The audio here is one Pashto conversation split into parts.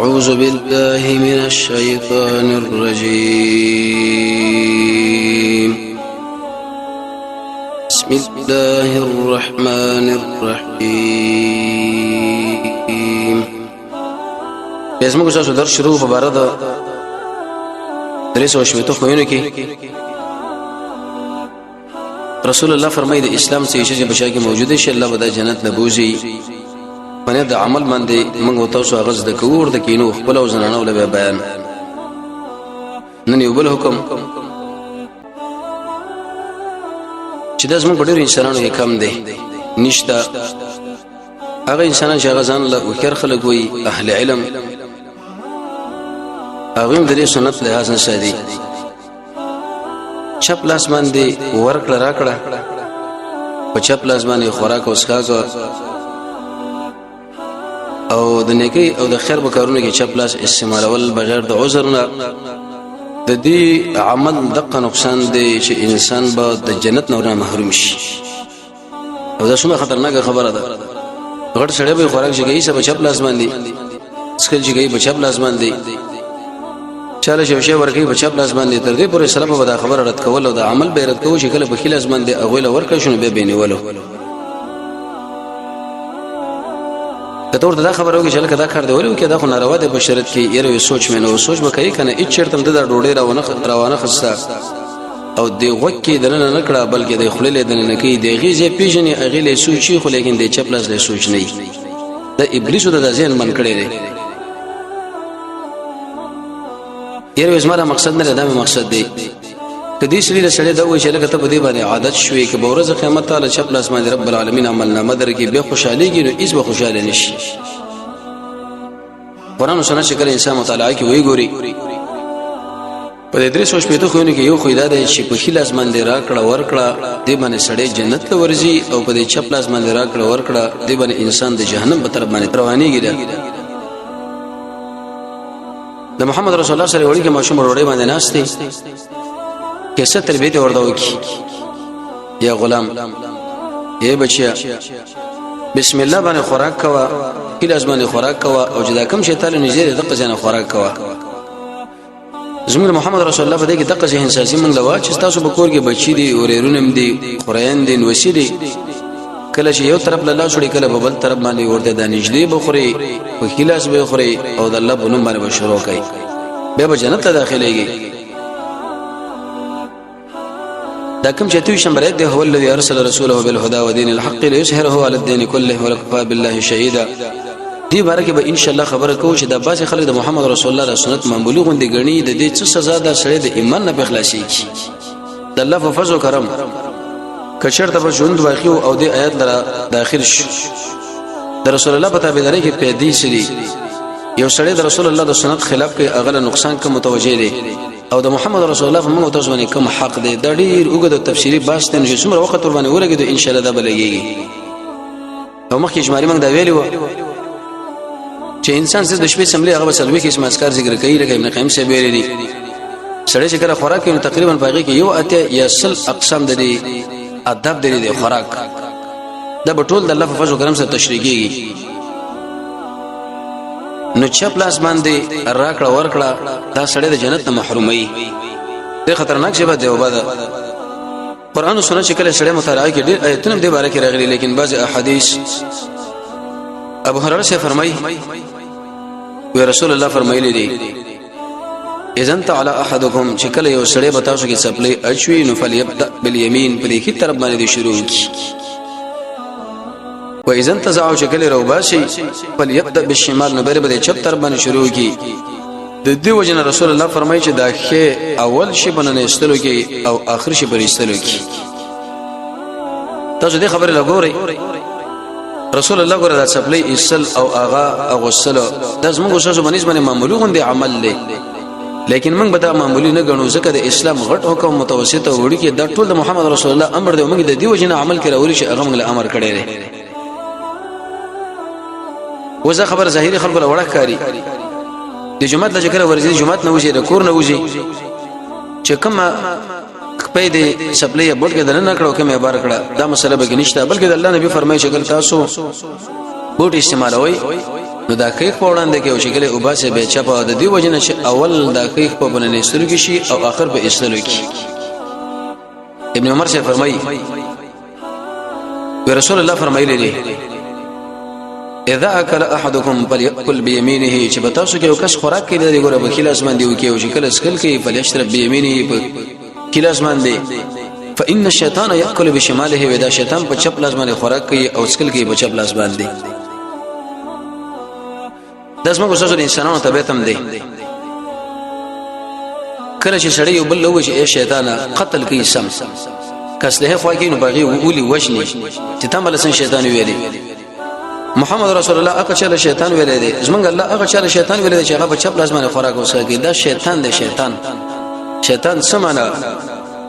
أعوذ بالله من الشيطان الرجيم. بسم الله الرحمن الرحيم. بیا زموږ تاسو درس شروع په باره د 360 خوینو کې. رسول الله فرمایي، د اسلام څخه چې بچا کې موجود شي، الله به د جنت لبوزي. باندې د عمل باندې موږ تاسو هغه زده کوو، ورته کینو خپل او زنانو له بیان. نن یو بل حکم چې د زموږ په ډېرو انسانانو کې کم دی، نشته. هغه انسانان چې هغه ځان له هوښیار خلک وي، اهل علم، هغه هم د دې سنت لحاظ نه ساتي. چپ لاس باندې ورکړه راکړه، په چپ لاس باندې خوراک او څښاک او د نیکی او د خیر په کارونو کې چپ لاس استعمالول بغیر د عذر نه، د دې عمل دقه نقصان دی چې انسان به د جنت نه محروم شي. او دا څومره خطرناکه خبره ده! غټ سړی به خوراک چې کوي، سبا چپ لاس باندې سکل چې کوي، په چپ لاس باندې چاله شو شی ورکوي، په چپ لاس باندې. تر دې پورې سلف به دا خبره رد کول او دا عمل به رد کوو چې کله په خلاص باندې هغه له ورکړ شنو به بینولو. کته ورته دا خبره وکړي چې لکه دا کار دی ولې وکړي، دا خو ناروا دی په شرط کې، یره سوچ مې نو سوچ به کوي کنه، هیڅ چیرته هم د ډوډۍ راونه خسته او د غوږ کې دننه نه کړه، بلکې د خولې له دننه کوي. د غیزه پیژنې، هغې له سوچي، خو لیکن د چپ لاس له سوچ نه. د ابلیس د ذهن من کړی دی. یره زما مقصد نه، دا مقصد دی. که دې سړي له سړی دا وایي چې لکه ته په دې باندې عادت شوې، که به ورځ قیامت ته له چپ لاس باندې رب العالمین عمل نامه درکړي، بیا خوشحالېږي، نو هېڅ به خوشحاله نه شي. قرآن او سنت چې کله انسان مطالعه کوي، وایي ګوري په دې 360 خوینو کې یو خو دا دی چې په ښي لاس باندې راکړه ورکړه، دې باندې سړی جنت ته ورځي، او په دې چپ لاس باندې راکړه ورکړه، دې باندې انسان د جهنم په طرف باندې روانېږي. ده د محمد رسول الله سره وړي کې ماشوم وروړي باندې ناشته کیسه تربیت ورته وکي: یا غلام، اے بچیا، بسم الله باندې خوراک کوا، کلاس باندې خوراک کوا، او چې دا کم شی تعالی نږدې دغه ځای خوراک کوا. زموږ محمد رسول الله په دې کې دغه ذهن سازي مونږ لوا چې تاسو په کور کې بچی دي، اورېرونه دي، خورین دي، نوسی دي، کله چې یو طرف له لاس وړي، کله په بل طرف باندې ورته د نږدې بخوري، په خلاص به خوري او د الله په نوم باندې به شروع کوي، بیا به جنت ته داخليږي. دا کوم چې 28 نمبر آیت دی، هو الذي ارسل رسوله بالهدى ودين الحق ليظهره على الدين كله وكفى بالله شهيدا. دې باره کې به ان شاء الله خبره کوو چې د بعضې خلک د محمد رسول الله د سنت معمولي غوندې ګڼي، د دې څه سزا ده؟ سړی د ایمان نه په خلاصېږي. د الله په فضل او کرم که چېرته به ژوند باقي او دې آیت لره داخل شي، د رسول الله په تابعدارۍ کې پیدې سړي، یو سړی د رسول الله د سنت خلاف کوي، هغه له نقصان کوم متوجه دی او د محمد رسول الله په موږ تاسو باندې کوم حق دی؟ دا ډیر اوږد تفصیلی بحث دی چې څومره وخت ور باندې ولګېدو، ان شاء الله دا به لګېږي. او مخکې اجمالي موږ دا ویلي و چې انسان صرف د شپې سملې هغه به 40 اسم اذکار ذکر کوي، لکه ابن قیم صاحب ویلي دي، سړی چې کله خوراک کوي، تقریبا په هغې کې 81 یا 100 اقسام د دې ادب د دې خوراک دا به ټول د الله په فضل کرم سره تشریح کیږي. نو چپ لاس باندې راکړه ورکړه، دا سړی د جنت نه محرومي. ډېر خطرناک شی دی. وبد قرآن او سنت چې کله سړی مطالعه کوي، ډېر آیتونه دې باره کې راغلي، لیکن بعض احادیث. ابو هريره سے فرمایي، وی رسول الله فرمایلی دي، اذا انت على احدكم، چې کله یو سړی به تاسو کې څپلې اچوي، نو فليبدا باليمين، په دې کې طرف باندې شروع کی، و اذا انتزع، چې کله روباسي، فليبدا بالشمال، نو بیر به چپ طرف باندې شروع کی. د دې وجنه رسول الله فرمایي چې دا ښه اول شی بننه استلو کې او آخر شی پر استلو کې. تاسو دې خبره لګورئ، رسول الله ګوره دا څپلې ایسل او اغا اغسل، دا زموږ اوسه باندې باندې معمولی غوندې عمل دی، لیکن موږ به دا معمولی نه ګڼو، ځکه د اسلام غټ حکم متوسط او وړي کې دا ټول د محمد رسول الله امر دی. موږ د دې وجنه عمل کړو چې هغه موږ له امر کړی دی. وزه خبر ظاهري خلکو له وړه کاری، د جمعه له کله ورځي، جمعه نه وځي، د کور نه وځي، چې کومه خپې دې سپلې بوټ کې دنه کړو، کومه بار کړه، دا مسله به کې نشته. بلکې د الله نبی فرمایي چې کله تاسو بوټ استعمالوي، نو دا خېخ په وړاندې کې او چې کله وباسي به چپ د دې وجنه چې اول دا خېخ په بننې استلو کې شي او اخر په استلو کې. ابن عمر سے فرمایي، رسول الله فرمایلی دی، اذا اكل احدكم فليأكل بيمينه، چې په تاسو کې یو کس خوراک کوي د ګوره په خلاص باندې وکي او چې کله سکل کوي فليشرب بيمينه، په خلاص باندې، فإن الشیطان يأكل بشماله، ودا شیطان په چپ لاس باندې خوراک کوي او سکل کوي په چپ لاس باندې. دا زموږ استاد انسانانو طبيعت هم دی، کله چې سړی یو بل لوي چې اے شیطان قتل کوي سم کس له خوا کې نو باغی ولي وجني چې تم لسن شیطان ویلي. محمد رسول الله هغه چاله شیطان ویلې دی، زمونږ الله هغه چاله شیطان ویلې دی چې هغه په چپ لاس باندې خوراک وسکي. دا شیطان دی، شیطان. شیطان څه معنا؟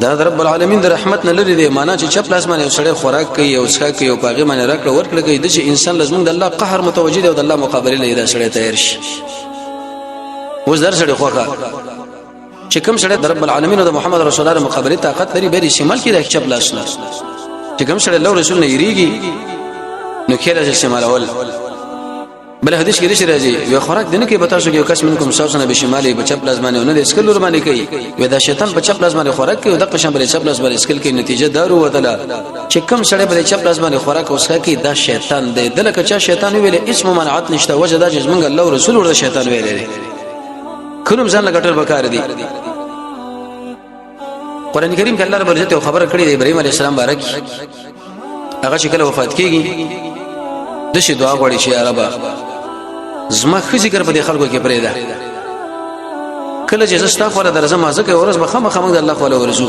دا رب العالمین د رحمت نه لري دی، معنا چې چپ لاس باندې سړی خوراک کوي او څښاک کوي او پاغه باندې راکړه ورکړه کوي، د چې انسان لازم د الله قهر متوجه دی او د الله مقابله لري، دا سړی تیار شي. اوس در سړی خوخه چې کوم سړی د رب العالمین او د محمد رسول الله مقابله طاقت لري به شمال کې د چپ لاس نه، چې کوم سړی الله رسول نه یریږي نو کېله چې شمالول. بل حدیث کې راشي راځي، وی خوراک دنه کې بتا شو کې کس منکم ساسنه بشمالي، په چپ لاس باندې نه د اسکل ور باندې کوي، وی دا شیطان په چپ لاس باندې خوراک کوي او د قشم بل چپ لاس باندې اسکل کوي. نتیجه دارو وتله چې کم سړی په چپ لاس باندې خوراک اوسه کوي دا شیطان دی. دلته چې شیطان ویل اسم منعت نشته، وجه دا چې موږ الله رسول ورته شیطان ویلې کلم ځان لګټل بکار دي. قران کریم کې الله رب العزت خبره کړې ده ابراهيم عليه السلام بارک، هغه چې کله وفات کیږي د شي دعا غواړي چې یا رب زما ښه ذکر په دې خلکو کې پرې ده، کله چې زستا خو درځم ما ځکه ورځ به خامخا موږ د الله خو له ورځو،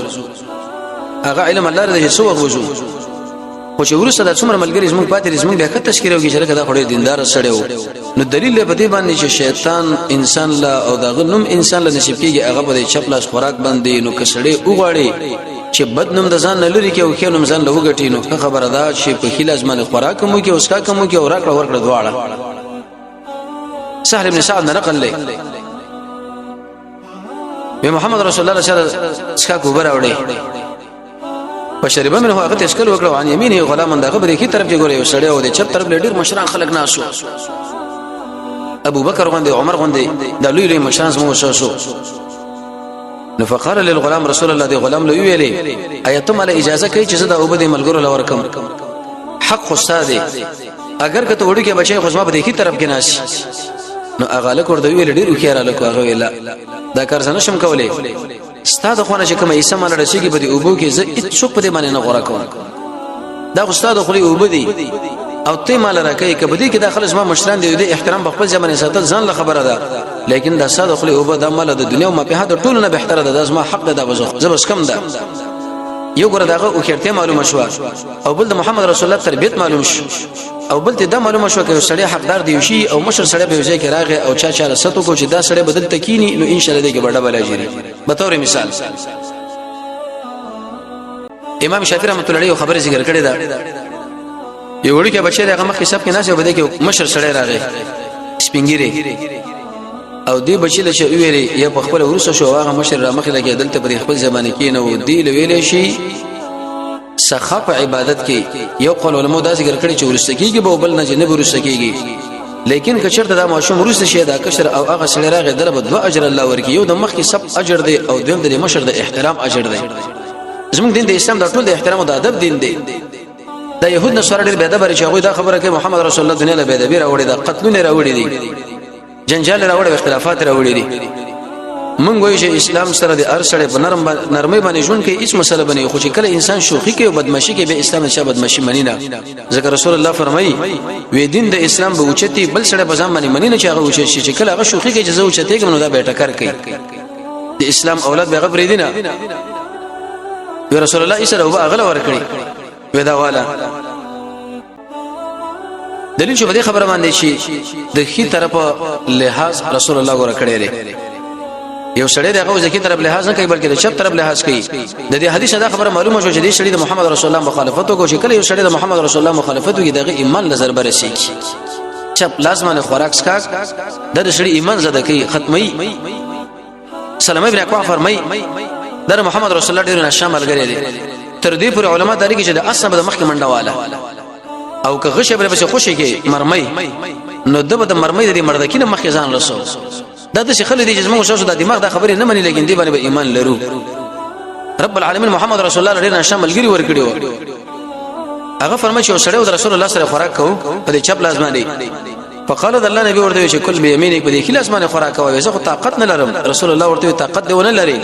هغه علم الله دې څو وخت وځو، خو چې ورسره د څومره ملګری زموږ پاتې دي زموږ بیا ښه تذکره وکړي چې لکه دا خو ډېر دیندار سړی و. نو دلیل په دې باندې چې شیطان انسان لا او دغه نوم انسان له نصیب کیږي هغه په چپ لاس خوراک باندې. نو کسړې وغواړي چې بد نوم د ځان نه لري کې او ښه نوم ځان له وګټي، نو ښه خبره ده چې په خلاص باندې خوراک مو کې اوس کا کوم کې او راکړه ورکړه دواړه. سهل ابن سعد نقل لې محمد رسول الله صلی الله علیه وسلم څخه کوبر راوړي فشرب منه، هغه تشکل وکړو، عن يمينه غلام، دغه بری کی طرف کې ګوره یو سړی او د چپ طرف ډیر مشران خلک ناسو، ابو بکر غوندي، عمر غوندي، د لوی لوی مشران زموږ شو. نو فقال للغلام رسول الله، دی غلام له ویلې ایتم له اجازه کوي چې زه د اوبه د ملګرو لور کوم، حق خو ساده اگر که ته وړو کې بچي خو زما په دې کی طرف کې ناس. نو هغه لکه ورته ویل ډیر وکیاره لکه هغه ویلا دا کار زنه شم کولای، ستا د خونه چې کومه ایسه مال رسیږي په دې اوبو کې زه هیڅ څوک په دې باندې نه غوړه کوم، دا خو ستا د خولې اوبه دي او ته مال راکې، کبه دې کې دا خلک ما مشران دي د احترام په خپل ځمنه ساتل ځان له خبره ده، لیکن دا ستا د خولې اوبه د مال د دنیا او ما په هدا ټولو نه بهتره ده، دا زما حق ده، دا بزخ زه بس کم ده. یو ګره داغه او خیرته معلومه شو او بل د محمد رسول الله تربیت معلوم شو او بل ته دا معلومه شو چې سړی حقدار دی شي او مشر سړی به ځای کې راغی او چا چا رسټو کو چې دا سړی بدل تکینی، نو ان شاء الله دې کې بڑا بلا جری. به تور مثال امام شافعي رحمۃ الله علیه خبره ذکر کړې ده، یو وړي کې بچی دغه مخ حساب کې ناسه بده کې مشر سړی راغی سپینګری او دی بچی له چې ویلې یا په خپل ورسره شو، هغه مشر را مخې لګې دلته پر خپل زبانه کې نه و دی لویلې شي سخا په عبادت کې. یو قول علماء دا ذکر کړی چې ورسته کیږي به بل نه نه ورسته کیږي، لیکن کچرته دا ماشوم ورسته شي دا کشر او هغه سړی راغی درب دوه اجر الله ورکی، یو د مخ کې سب اجر دی او دویم د مشر د احترام اجر دی. زموږ دین د اسلام د ټول د احترام او د ادب دین دی. د يهود نصارا ډېر بيدبر چې هغه دا خبره کوي محمد رسول الله دنیا له بيدبی راوړي دا قتلونه راوړي دي، جنجال راوړي، اختلافات راوړي دي. مونږ وایو چې اسلام سره د هر سړی په نرم نرمۍ باندې ژوند کوي، هیڅ مسله بنې، خو چې کله انسان شوخي کوي او بدمعشي کوي به اسلام نشه بدمعشي منی نه، ځکه رسول الله فرمایي وی دین د اسلام به اوچتي بل سړی په ځان باندې منی نه چې هغه اوچت شي، چې کله هغه شوخي کوي چې زه اوچتېږم نو دا به ټکر کوي، د اسلام اولاد به غبرې دي نه. وی رسول الله ایسره او هغه ور کړی وی دا والا دلیل شو په دې خبره باندې چې د خي طرف لحاظ رسول الله ګور کړی دی. یو سړی دغه ځکه طرف لحاظ نه کوي بلکې د چپ طرف لحاظ کوي. د دې حدیث دا خبره معلومه شو چې دې سړی د محمد رسول الله مخالفت وکړي، چې کله یو سړی د محمد رسول الله مخالفت وکړي دغه ایمان نظر برسي. چپ لازمانه خوراک سکاک د سړي ایمان زده کوي ختمي. سلمہ ابن اکوع فرمای در محمد رسول الله ډیر نشه ملګری دی، تر دې پر علما تاریخ چې د اسنه د مخکې منډه واله او که غشه بل پسې خوشي کې مرمۍ. نو د به د مرمۍ د مردکی نه مخکې ځان رسو. دا د خلک دي چې موږ شاسو د دماغ د خبرې نه مني، لیکن دی باندې به ایمان لرو. رب العالمین محمد رسول الله ډېر نشه ملګری ورکړي و. هغه فرمایي چې سړی د رسول الله سره خوراک کو په دې چپ لاس باندې. فقال د الله نبی ورته چې کل بيمینک، په دې خلاص باندې خوراک کوي، زه خو طاقت نه لرم. رسول الله ورته طاقت دی ونه لري.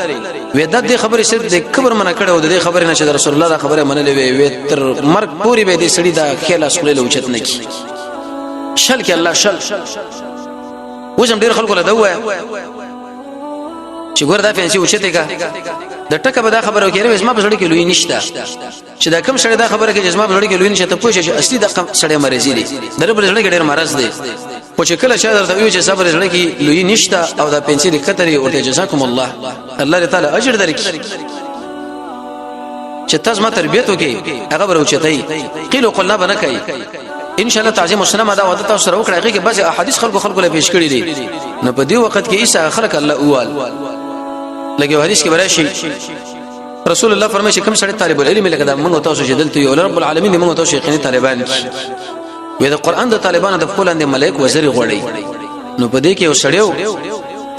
وې د دې خبرې صرف د کبر منع کړو، د دې خبرې نه چې رسول الله دا خبره منلې وي، وې تر مرګ پورې به دې سړي دا خلاص خپل اوچت نه کی. شل کې الله شل. وزم ډیر خلکو له دا وای چې ګور دا فنسي اوچته کا د ټکه به دا خبره وکړي، زما په زړه کې لوی نشته. چې دا کم سړی دا خبره کوي چې زما په زړه کې لوی نشته، ته پوه شې چې اصلي د کم سړی مرضی دی، د رب زړه کې ډیر مرض دی. خو چې کله چا درته وی چې صبر زړه کې لوی نشته او دا پنسي د کتري ورته، جزاکم الله، الله تعالی اجر درکړي چې تاسو ما تربیت وکي، هغه به اوچتای قیل قلنا بنه کوي. ان شاء الله تعظیم السلام دا وعده تاسو سره وکړه، هغه کې بعض احادیث خلکو له پیش کړی دي. نو په دې وخت کې عیسی خلک الله اول لکه حدیث کې براشي، رسول الله فرمایي چې کوم سړی طالب العلم، لکه دا موږ تاسو چې دلته یو، رب العالمین موږ تاسو یقیني طالبان کی، وې د قران د طالبانو د خپل اند ملائک وزري غوړي. نو په دې کې یو سړیو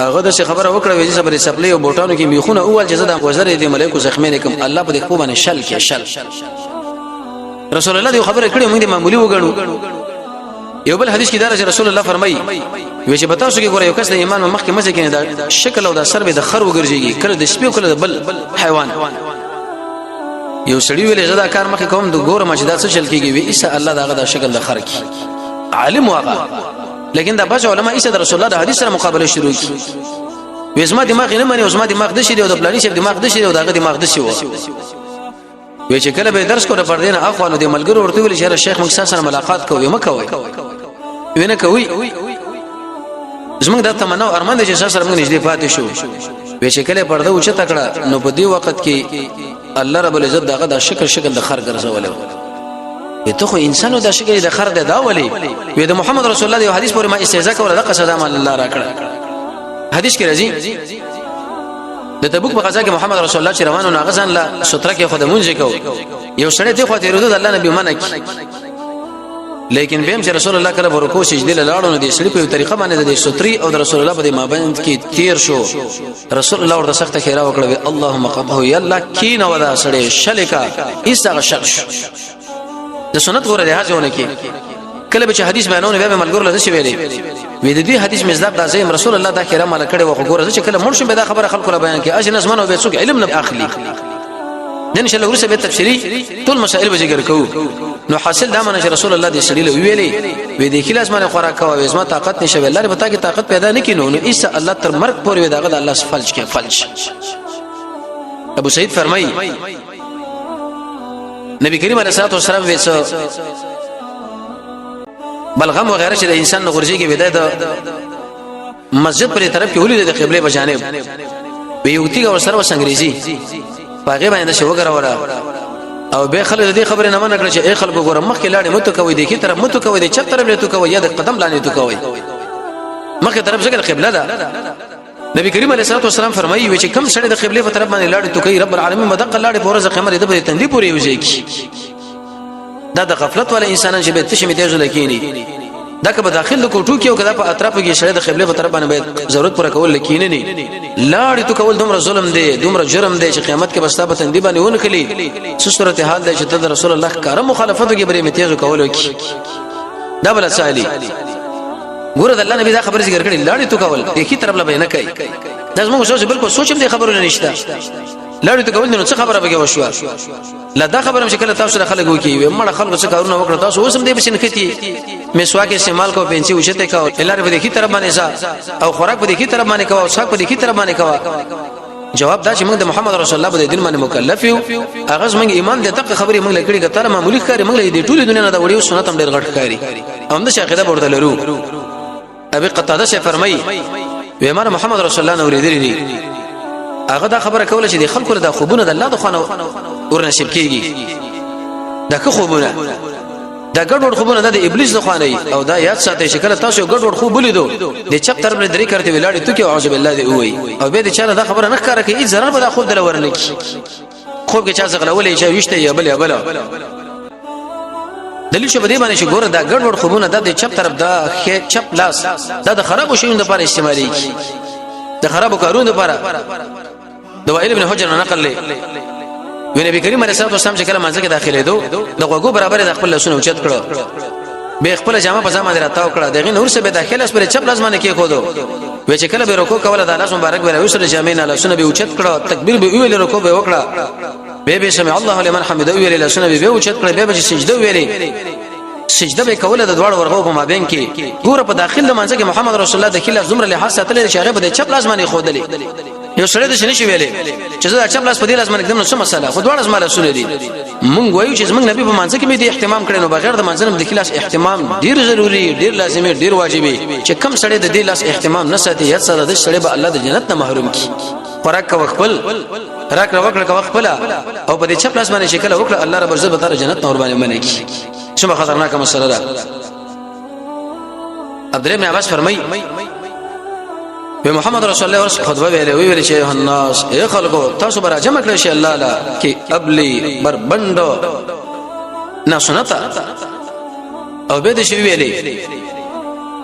هغه د خبره وکړه، وې چې صبر سپلې او بوټانو کې میخونه اول چې زه د وزرې د ملائکو زخمې کوم، الله په دې خو باندې شل کې شل. رسول الله دې خبره کړې، موږ دې معمولی وګڼو. یو بل حدیث کې دا چې رسول الله فرمایي وی چې بتاسو کې ګوره یو کس د ایمان مخ کې مزه کې نه دا شکل او دا سر به د خر وګرځيږي، کله د سپي او کله د بل حیوان. یو سړی ویلې زه دا کار مخې کوم د ګوره ما چې دا څه چل کېږي، وی ایسه الله داغه دا شکل د خر کی عالم واغه. لیکن دا بعض علما ایسه د رسول الله د حدیث سره مقابله شروع کی، وې زما دماغ نه مني، زما دماغ د شي دی او د پلاني شي دماغ د شي او داغه دماغ د شي. وی چې کله به درس کوله پردین اخوانو د ملګرو ورته ویل چې شیخ موږ سره ملاقات کوي مکوي، وینه کوي، زمونږ د تمنا او ارمان چې سره موږ نږدې پاتې شو. وی چې کله پرده اوچته کړه، نو په دې وخت کې الله رب العزت دغه د شکل د خر ګرځولو. ته خو انسانو د شکل د خر د دا ولي؟ وی د محمد رسول الله یو حدیث پورې ما استهزاء کوله، دغه سزا مال الله راکړه. حدیث کې راځي د تبوک په غزا کې محمد رسول الله چې روانو ناغه ځان لا ستره کې خود مونږ کو، یو سړی دی خو تیرو د الله نبی منه کی، لیکن بهم چې رسول الله کله ورکو سجدي لاړو، نو د سړي په طریقه باندې د ستري او د رسول الله په مابین کې تیر شو. رسول الله ورته سخت خیره وکړه، اللهم قطعه، یلا کین ودا سړی شلکا ایسه شل شو. د سنت غوره لحاظ ونه کې کله به چې حدیث بیانونه بیا ملګرو له څه ویلې، وې د دې حدیث مصداق دا زیم رسول الله دا خیره مال کړي وخو ګوره چې کله مونږ شم به دا خبره خلکو له بیان کې اجن زمانو به څوک علم نه اخلي. نن ان شاء الله ورسره به تفصیلی ټول مسائل به ذکر کوو. نو حاصل دا منه چې رسول الله دې سړي له ویلې، وې دې خلاص باندې خوراک کوي، زما طاقت نشه، الله دې پتا کې طاقت پیدا نه کینو، نو ایسه الله تر مرګ پورې داغه د الله فلج کې فلج. ابو سعید فرمایي نبی کریم علیه الصلاه والسلام ویسو بلغم وغیرہ چې د انسان نه غورځيږي، ودا د مسجد پر طرف کې ولید د قبله په جانب وی یو تیګه ور سره وسنګریزي پاغه باندې شو وګروله، او به خلک دې خبره نه منع کړ چې ای خلکو ګوره مخکې لاړې متو کوي، دې کې طرف متو کوي، دې چپ طرف له تو کوي یا د قدم لاندې تو کوي، مخکې طرف ځکه قبله ده. نبی کریم علیه الصلاه والسلام فرمایي چې کم سړی د قبله په طرف باندې لاړې تو کوي، رب العالمین مدق لاړې په ورځ قیامت د په تندې پورې وځي کی. دا د غفلت ولا انسانان چې به تشې میته ځل کینی، دا که په داخل د کوټو کې او که په اطرافو کې سړی د قبله په طرف باندې باید ضرورت پر کول کینی نه لاړې تو کول دومره ظلم دی، دومره جرم دی چې قیامت کې بستا په تندې باندې ونخلی. څه صورت حال دی چې ته د رسول الله کار مخالفت کې بری میته کول کی. دا بل سالي ګوره د الله نبی دا خبره ذکر کړې، لاړې تو کول د کی طرف لا به نه کوي. دا زموږ سوچ بالکل سوچم دې خبرونه نشته، لاړې تو کول نو څه خبره بګه وشو. لا دا خبره چې کله تاسو له خلکو کې وي مړه خلکو څه کارونه وکړه، تاسو اوس هم دې بشن کتی مسواک استعمال کو، پنسي وشته کو، لارې په دې کی طرف باندې ځه او خوراک په دې کی طرف باندې کوه او څاک په دې کی طرف باندې کوه. جواب دا چې موږ د محمد رسول الله په دین باندې مکلف یو، هغه زموږ ایمان دې تک خبرې موږ لکړي کتل معمولی ښکاری، موږ دې ټول دنیا نه دا وړیو سنت هم ډېر غټ ښکاری، هم د شاخده ورته لرو. ابي قتاده شه فرمایي وې مر محمد رسول الله نو ورېدلې دي، هغه دا خبره کوله چې د خلکو د خوبونه د الله د خانه ور نصیب کیږي، دا که خوبونه دا ګډوډ خوبونه د ابلیس د خوانه او دا یاد ساتئ چې کله تاسو ګډوډ خوب ولیدو، د چپ طرف نه درې کرته ولاړې تو کې اعوذ بالله دی وای، او به د چا دا خبره نه ښکاره کوي، هیڅ ضرر به دا خوب دل ورنه کی. خوب کې چا زغلولې، چا وشته یا بل یا بل. دلیل شو په دې باندې چې ګوره دا ګډوډ خوبونه د چپ طرف دا چپ لاس دا د خرابو شیونو لپاره استعمالېږي، د خرابو کارونو لپاره. د وائل ابن حجر نقل لې وی نبی کریم علیه الصلاه والسلام چې کله مانځ کې داخلي دو د غوګو برابر د خپل لاسونه اوچت کړو، به خپل جامه په ځما دراتاو کړه، دغه نور څه به داخله اس پر چپ لاس باندې کې خو دو وی چې کله به رکوع کوله د لاس مبارک به راوسره جامې نه لاسونه به اوچت کړه، تکبیر به ویل، رکوع به وکړه، به به سمع الله لمن حمده ویل، لاسونه به اوچت کړه، به به سجده ویلې، سجده به کوله د دواړو ورغو په مابین کې. ګوره په داخل د مانځ کې محمد رسول الله د خلاف زمره له حساسه چې هغه به د چپ لاس باندې خودلې. یو سړی د شنه شي ویلې چې زه د چپ لاس په دې لاس باندې کېدم نو څه مسله، خو دواړه زما لاسونه دي. مونږ وایو چې زمونږ نبی په مانځ کې به دې اهتمام کړي، نو بغیر د مانځ نه د لاس اهتمام ډیر ضروری، ډیر لازمي، ډیر واجبي. چې کم سړی د دې لاس اهتمام نه ساتي، هیڅ سره د سړی به الله د جنت نه محروم کی. خوراک کا خپل راکړه وکړه کا خپل او په دې چپ لاس باندې شکل وکړه، الله رب عزت به تعالی جنت نور باندې منې کی. څومره خطرناکه مسله ده. عبد الله بن عباس فرمایي وی محمد رسول الله ورس خطبه ویلې، وی ویل چې الناس، اے خلکو، تاسو برا جمع کړئ شي الله لا کې ابلی بربند نه سنتا او به دې شي ویلې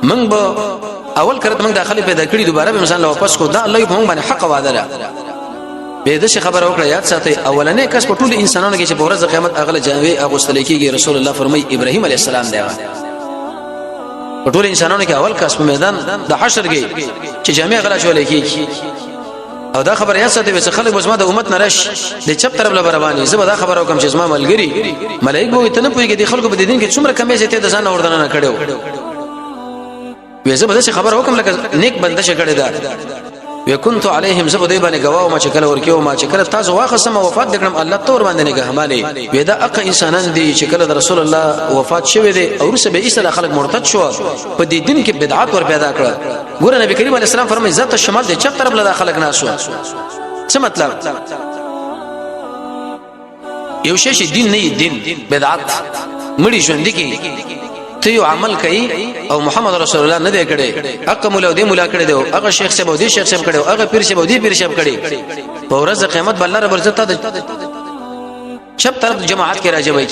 موږ به اول کرت موږ داخلي پیدا کړی، دوباره به مثلا واپس کو، دا الله په موږ باندې حق وعده ده. به د خبره وکړه، یاد ساتي اولنې کس په ټول انسانانو کې چې په ورځ قیامت اغله جامې اغوستل کېږي، رسول الله فرمای ابراهیم علی السلام دی. په ټول انسانانو کې اول کس په میدان د حشر کې چې جامې غلا شول کېږي. او دا خبره یاد ساتي چې خلک بس ما د امت نه رش د چپ طرف لبر باندې، زه به دا خبره وکم چې زما ملګری ملائک به ته نه پوهیږي د خلکو په دین کې څومره کمې زیاتې د ځان اوردنه نه کړو. وې زه به داسې خبره وکم لکه نیک بنده شي کړی دا. وې كنت عليهم، زه به دې باندې گواه ما چې کله ورکیو ما چې کله تاسو واخصم وفات دکړم، الله تور باندې نگهمالي. وې دا اق انسانان دي چې کله د رسول الله وفات شوه دي او رسې به ایسه خلک مرتد شو، په دې دین کې بدعت ور پیدا کړ. ګوره نبی کریم علیه السلام فرمایي ذات الشمال دې چپ طرف له خلک ناسو. څه مطلب؟ یو شی چې دین نه دین بدعت مړي ژوند کی ته یو عمل کوي او محمد رسول الله نه دی کړی، حق مولا دی مولا کړی دی، هغه شیخ صاحب دی شیخ صاحب کړی، هغه پیر صاحب دی پیر صاحب کړی، په ورځ قیامت بل رب عزت ته چپ طرف جماعت کې راځي وای.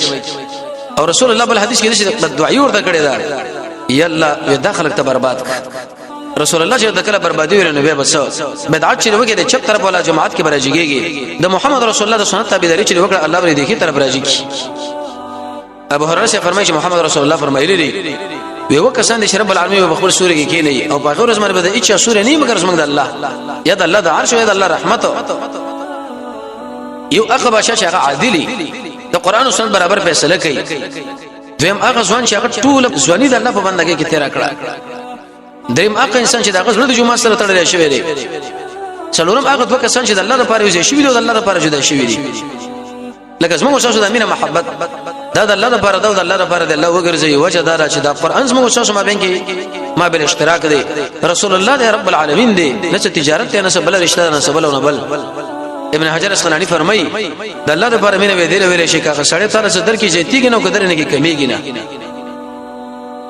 او رسول الله بل حدیث کې د دعای ورته کړی دا، یلا دخلک ته برباد کړ. رسول الله چې د کله بربادي ویل نو بیا بس بدعت چې وکړي د چپ طرف ولا جماعت کې برجیږي، د محمد رسول الله د سنت تابعداري چې وکړه الله بری دیخي طرف راځي. ابو هريره سے فرمایي چې محمد رسول الله فرمایلی دي وی وکسان چې رب العالمین په خپل سوري کې کینی او په غیر زمره به د اچا سوري نه مگر زمنګ د الله یا د الله د عرش یا د الله رحمت. یو هغه بادشاہ چې هغه عادلی د قران او سنت برابر فیصله کوي. دویم هغه ځوان چې هغه ټول ځواني د الله په بندګۍ کې تیر کړه. دریم هغه انسان چې د هغه زړه د جمعه سره تړلی شوی دی. څلورم هغه دوه کسان چې د الله لپاره یو شوی دي او د الله لپاره جدا شوی دي، لکه زموږ تاسو د مینه محبت دا د الله لپاره دا د الله لپاره د الله وګرځي. وجه دا چې دا قران زموږ تاسو ما بین کې ما بل اشتراک دی، رسول الله دی، رب العالمین دی، نه چې تجارت دی، نه څه بل رشتہ، نه څه بل نه بل. ابن حجر اسقلانی فرمایي د الله لپاره مینه وې دی ویل شي کاغه سړی تر څه در کې زیاتیږي نو قدر نه کې کمیږي نه.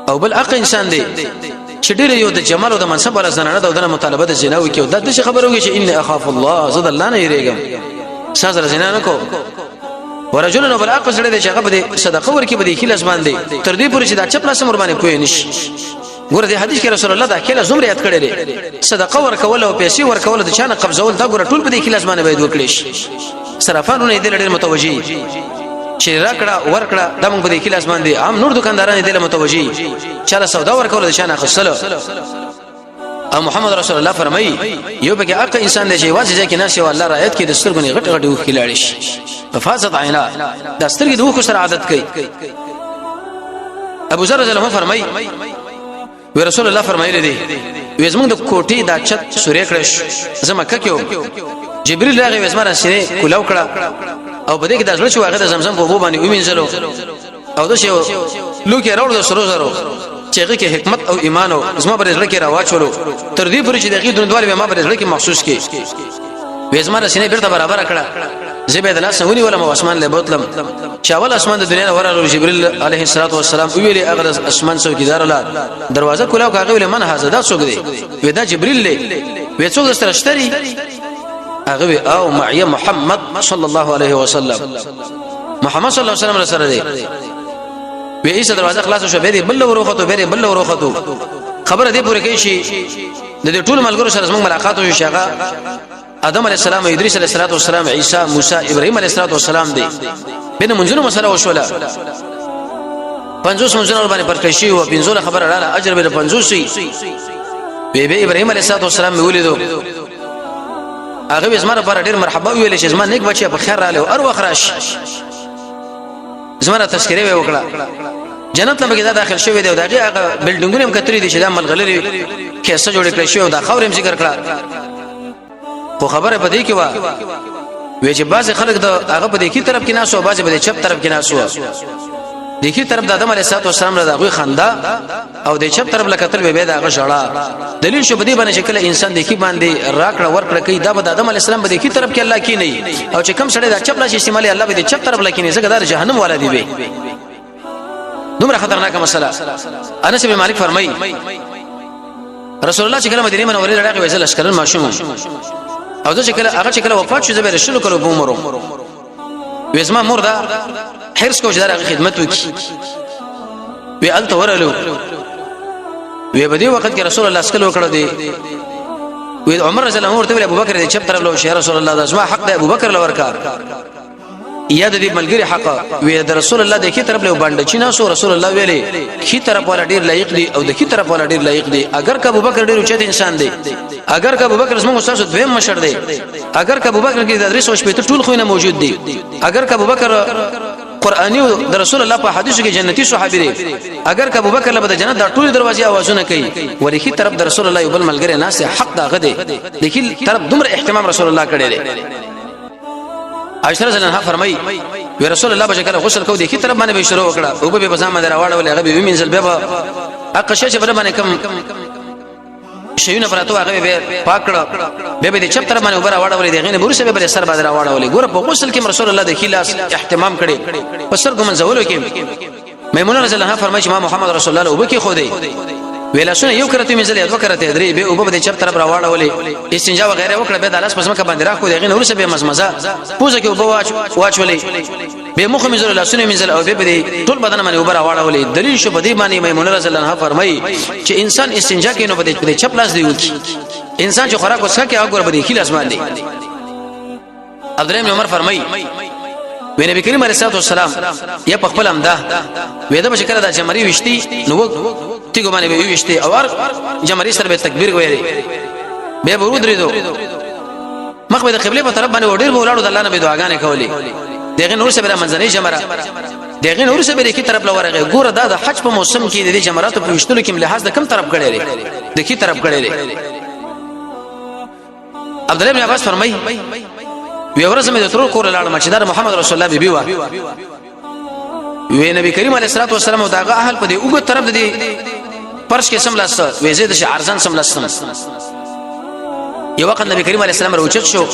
او بل اق انسان دی چې ډېر یو د جمال او د منصب ولا زنانه د ودنه مطالبه د زنا وکي او د دې خبرو کې چې ان اخاف الله، زه د الله نه یریږم، ساز زنا نه کو. ورجل نو بل اق سره دی چې هغه به صدقه ورکي به د خلاص باندې تر دې پورې چې دا چپ لاس مور باندې پوه نشي. ګوره د حدیث کې رسول الله دا کله زمری یاد کړی دی، صدقه ورکول او پیسې ورکول د چانه قبضول، دا ګوره ټول په دې خلاص باندې باید وکړي شي. صرافانو نه دې ډېر متوجي چې راکړه ورکړه د موږ په دې خلاص باندې، عام نور دکانداران دې له متوجي چاله سودا ورکول د چانه خصلو. او محمد رسول الله فرمایي یو پکې اقا انسان دی چې واځي ځکه نه سی الله رایت کې د سترګو نه غټ غټ وخ لاړ شي، ففازت عینا، د سترګې د وخ سره عادت کوي. ابو ذر رضی الله عنه فرمایي وی رسول الله فرمایلی دی وی زمونږ د کوټې دا چت سورې کړش زما ککیو جبريل راغی وې زما سینې کولاو کړه او په دې کې د زړه شو هغه د زمزم په وبو باندې ومنځلو او د شی لوکي راوړ د سرو زرو چې هغه کې حکمت او ایمان او زما پر زړه کې راواچولو تر دې پورې چې دغه دروندوالی ما پر زړه کې محسوس کی. وې زما سینې بیرته برابر کړه، زه به د لاس ونی ولم او اسمان له بوتلم چې اول اسمان د دنیا ورغلو. جبريل عليه الصلاه والسلام ویلې هغه اسمان څوکیدار لا دروازه کولاو هغه ویل من هاذا، دا څوک دی؟ وې دا جبريل دی. وې څوک سره شتري؟ هغه وی او معي محمد صلی الله علیه وسلم، محمد صلی الله علیه وسلم سره دی. وی ایسه دروازه خلاص شو، به بل وروخته، به بل وروخته. خبره دې پوره کوي شي، د دې ټول ملګرو سره زموږ ملاقات وشو، شغه آدم علی السلام، ادریس علیه السلام، عیسی، موسی، ابراهیم علیه السلام دی. بین منځونو مسله وشوله، 50 منځونه باندې پر کړی شي او پنځو خبره رااله، اجر به 50. وی به ابراهیم علیه السلام می ولیدو، هغه زما لپاره ډیر مرحبا ویل چې زما نیک بچي په خیر رااله او ار وخت راش. زما تذکره وکړه، جنت ته به داخل شوی دی او دغه هغه بلډینګونه هم کتري دي چې دا ملغلري کیسه جوړ کړی شوی او دا خبره هم ذکر کړه. خو خبره په دې کې و وی چې بعض خلک د هغه په دې کې طرف کې ناسو، بعض په دې چپ طرف کې ناسو. د کې طرف د آدم علیه السلام له غوي خندا او د چپ طرف لکتل به دا غشړه. دلیل شو په دې باندې چې کله انسان د کې باندې راکړه ورکړه کوي، دا به د آدم علیه السلام په دې کې طرف کې الله کې نه، او چې کم سړی دا چپ لاس استعمالي، الله به دې چپ طرف لکې نه، ځکه دا جهنم والا دی. به دومره خطرناکه مسله. انس بن مالک فرمایي، رسول الله چې کله مدینه منورې راغی، ویل لشکرن ماشوم او زه چې کله هغه چې کله وفات شو، زه به شلو کلو په عمر وې. زما مور دا حرص کو چې دا خدمت وکړي. وی الته ورلو، وی په دې وخت کې رسول الله سکل وکړه دی. وی عمر رضی الله عنه ورته ویل، ابو بکر دې چپ طرف لو شي، رسول الله دا زما حق دی، ابو بکر لورکا یا د دې ملګری حق. وی د رسول الله د کی طرف له باندې چې ناسو، رسول الله ویلې کی طرف والا ډیر لایق دی او د کی طرف والا ډیر لایق دی. اگر که ابوبکر ډیر اوچت انسان دی، اگر که ابوبکر زموږ استاد دویم مشر دی، اگر که ابوبکر کې د درې سو شپږ ټول خوینه موجود دی، اگر که ابوبکر قرآنی او د رسول الله په حدیثو کې جنتی صحابي دی، اگر که ابوبکر له د جنت د ټول دروازې اوازونه کوي، ولې کی طرف د رسول الله یو بل ملګری ناس حق دا غده د کی طرف دومره اهتمام رسول الله کړی دی. عائشہ رضی الله عنها فرمایي، وی رسول الله به کله غسل کو، د کی طرف باندې به شروع وکړه او به بزام باندې راوړل، هغه به ومنځل، به اقشه چې بل باندې کم شیونه پراتو هغه به پاک کړه، به د چپ طرف باندې وبره واړولې، دغه نه ورسره به سر باندې راوړولې. ګوره، په غسل کې رسول الله د خلاص اهتمام کړي، په سر ګمن زولو کې. میمونه رضی الله عنها فرمایي چې ما محمد رسول الله وبکه خو دی ویلا سونه یو کرته مې زلې، دوه کرته، درې، به وب به چپ طرف راوړولې، استنجا وغیرہ وکړه، به د لاس پسمه باندې راخو، دغه نه ورسره به مزمزه پوزه کې وب واچ واچولې، به مخ مې زل، لاسونه مې زل او به به ټول بدن باندې وبره واړولې. دلیل شو په دې باندې، میمونه رضی الله عنها فرمایي چې انسان استنجا کوي نو په دې چپ لاس دی وکي، انسان چې خوراک وسکه کې هغه په دې خلاص باندې. عبد الله بن عمر فرمایي، وی نبی کریم علیه الصلاه والسلام یا په خپل امده وې دا به کله د جمری وشتي نو تیګو باندې به وشتي او جمری سره به تکبیر ویلې، به ورود ریدو، مخ به د قبله په طرف باندې وډیر ولاړو، د الله نه به دعاګانې کولې. دغه نور سره منځنۍ جمره، دغه نور سره کی طرف لورغه. ګوره، دا د حج په موسم کې د جمراتو په وشتلو کې لحاظ د کم طرف کړی دی؟ د کی طرف کړی دی. عبد الله بن عباس فرمایي، وی ورځ مې د ترور کور لاړم چې دا محمد رسول الله بیبي وا. وی نبی کریم علیه الصلاه والسلام او داغه اهل په دې اوګه طرف دې پرش کې سم لاست، وی زید شي ارزان سم لاستم. یو وخت نبی کریم علیه السلام راوچت شو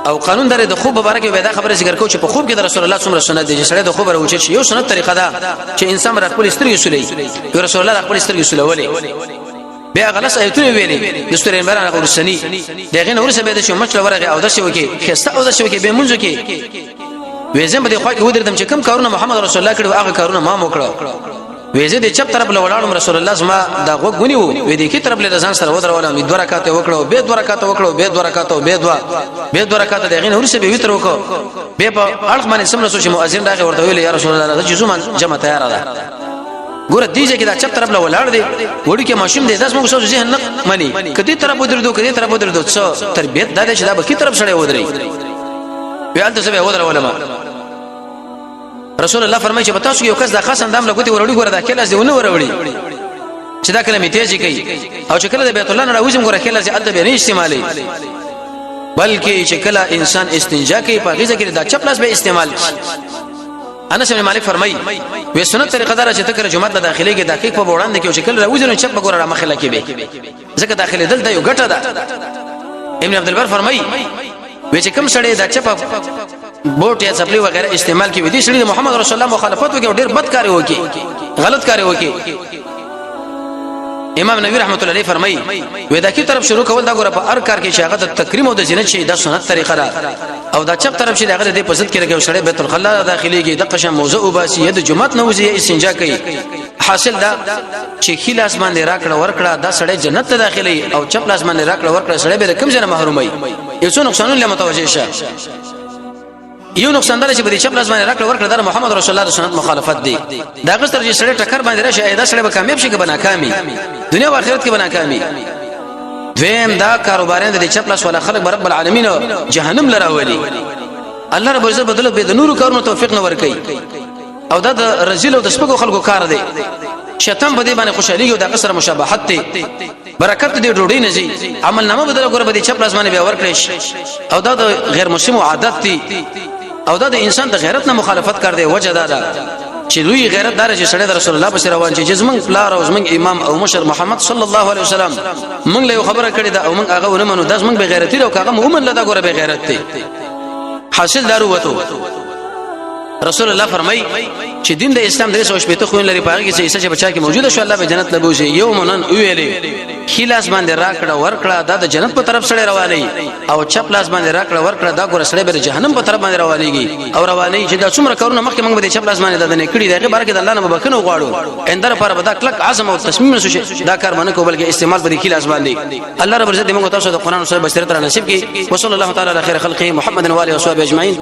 او قانون درې د خوب مبارک به دا خبره ذکر کو چې په خوب کې د رسول الله څومره سنت دی چې سړی د خوب راوچت شي، یو سنت طریقه ده چې انسان را خپل سترګې سولې. یو رسول الله خپل سترګې سولولې، بیا غلس ایتونه ویلې د سورې عمران هغه ورسنی، دغه نور څه به د شو مچ ورغه او د شو کې خسته او د شو کې به مونږ کې. وېزم به د خوا کې ودرېدم چې کوم کارونه محمد رسول الله کړو هغه کارونه ما مو کړو. وېزه د چپ طرف له ولاړم، رسول الله زما د غوږ ونیو، وې د کی طرف له ځان سره ودرولم، دوه رکعات وکړو، به دوه رکعات وکړو، به دوه رکعات، به دوه، به دوه رکعات، دغه نور څه به وتر وکړو. به په اړخ باندې سم رسول چې مؤذن راغی، ورته ویل، یا رسول الله چې زما جمع تیار ده. ګوره، دې چې دا چپ طرف له ولاړ دی، وړي کې ماشوم دی، داس موږ سوچ ذهن نه مني کدی طرف ودرېدو، کدی طرف ودرېدو. څه تربیت دا چې دا به کی طرف سره ودرې. بیا ته څه ودر ولما رسول الله فرمایي چې په تاسو یو کس د خاص اندام لګوتې وروړي، ګوره دا کله ځونه وروړي چې دا کله میتیږي کوي، او چې کله د بیت الله نه راوځم، ګوره کله چې الته به نه استعمالي، بلکې چې کله انسان استنجا کوي په غیزه کې دا چپ لاس به استعمال کړي. انس بن مالک فرمایي، وې سنت طریقه دار چې تکره جمعه ته داخلي کې دقیق په وړاندې کې، چې کله راوځي نو چپ بګوره را مخه لکې به، ځکه داخلي دلته یو ګټه ده. ابن عبد البر فرمایي، وې چې کوم سړی دا چپ بوټ یا څپلی وغیرہ استعمال کوي، دې سړي د محمد رسول الله مخالفت وکړي او ډیر بد کار وکړي، غلط کار وکړي. امام نبی رحمت الله علیه فرمایي وې دا کی طرف شروع کول دا ګوره په هر کار کې چې هغه د تکریم او د زینت شي، دا سنت طریقه ده. او دا چپ طرف چې هغه د په ضد کې لګي سړی بیت الخلا داخليږي، د قشم موضوع وباسي، د جمعت نه وځي، استنجا کوي. حاصل دا چې خي لاس باندې راکړه ورکړه دا سړی جنت ته داخلي، او چپ لاس باندې راکړه ورکړه سړی به کوم ځای نه محرومي. یو څو نقصانونه له متوجه شه. یو نقصان دا چې په دې چپ لاس باندې راکړه ورکړه دا محمد رسول الله د سنت مخالفت دی. دا غستر چې سړی ټکر باندې راشي، دا سړی به کامیاب شي که بناکامي؟ دنیا او آخرت کې بناکامي. دویم دا کاروبارین د چپ لاس ولا خلق رب العالمین جهنم لراولي. الله رب عزت بدل به د نورو کارونو توفیق نه ورکي. او دا د رزیل او د سپکو خلکو کار دی. شیطان په دې باندې خوشحالي او د قصر مشابهت دی. برکت دې ډوډۍ نه زی، عمل نامه بدل ګوره به دې چپ لاس باندې بیا ورکړې شي. او دا د غیر مسلمو عادت دی، او دا د انسان د غیرت نه مخالفت کار دی. وجه دا ده چې لوی غیرت دار چې سړی د رسول الله پس روان چې زمنګ پلار او زمنګ امام او مشر محمد صلی الله علیه وسلم موږ له خبره کړې ده او موږ هغه ونه منو، داس موږ به غیرتی او هغه مومن لدا ګوره به غیرت دی. حاصل دارو وته رسول الله فرمای چې دین د اسلام درې سو شپېته خوین لري، پاره کې چې عیسی چې بچا کې موجوده شو الله به جنت لبوزي. یو منن ویلې خلاص باندې راکړه ورکړه دا د جنت په طرف سره رواني، او چپ لاس باندې راکړه ورکړه دا ګور سره به جهنم په طرف باندې روانيږي او رواني. چې دا څومره کارونه مخکې موږ به چپ لاس باندې دا نه کړی، دغه بارکه د الله نه بخنه غواړو. اندر پر به دا کلک عزم او تصمیم نشو شي دا کار باندې کو، بلکې استعمال به خلاص باندې. الله رب عزت موږ تاسو د قرآن سره بصیرت را نصیب کړي. وصلی الله تعالی علی خیر خلقه محمد و علیه وصحبه اجمعین.